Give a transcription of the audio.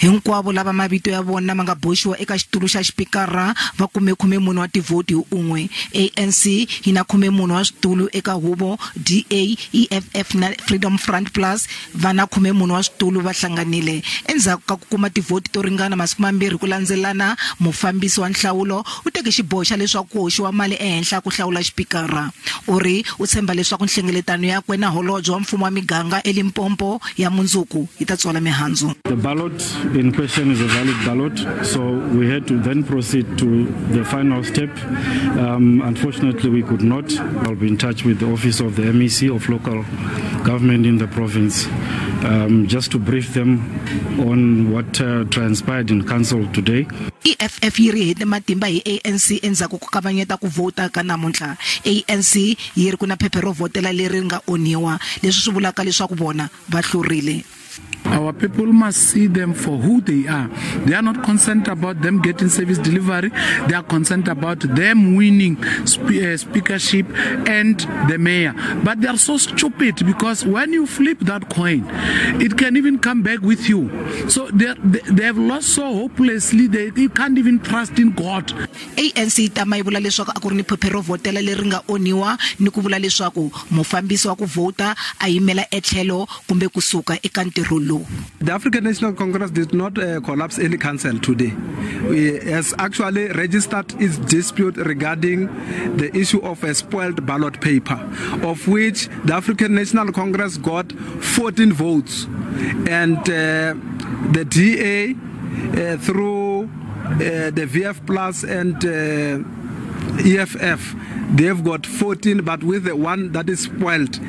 Hinkwavo lava mavito ya vona ma nga boxiwa eka xitulu xa xipikara va kume 14 wa tivhoti hi un'we. ANC yi na 14 wa switulu eka huvo, DA, EFF na Freedom Front Plus va na 14 wa switulu va hlanganile. Endzhaku ka ku kuma tivhoti to ringana masiku mambirhi ku landzelana, mufambisi wa nhlawulo u teke xiboho xa leswaku ku hoxiwa mali ehenhla ku hlawula xipikara. U ri u tshemba leswaku nhlengeletano yakwe na holobye wa mfumo wa miganga eLimpopo ya mundzuku yi ta tswala mihandzu. The ballot in question is a valid ballot, so we had to then proceed to the final step. Unfortunately, we could not. I'll be in touch with the office of the MEC of local government in the province, just to brief them on what transpired in council today. EFF yi ri hete matimba hi ANC endzhaku ko kavanyeta ku vhota ka namuntlha. ANC yi ri ku na phepha ro vhotela leri nga onhiwa, leswi swi vulaka leswaku vona va hlurile. Our people must see them for who they are. They are not concerned about them getting service delivery. They are concerned about them winning speakership and the mayor. But they are so stupid, because when you flip that coin, it can even come back with you. So they have lost so hopelessly, they can't even trust in God. ANC yi tama yi vula leswaku a ku ri ni phepha ro vhotela leri nga onhiwa, ni ku vula leswaku mufambisi wa ku vhota a yimela etlhelo kumbe kusuka eka ntirho lowu. The African National Congress did not collapse any council today. It has actually registered its dispute regarding the issue of a spoiled ballot paper, of which the African National Congress got 14 votes, and the DA through the VF Plus and EFF, they've got 14, but with the one that is spoiled.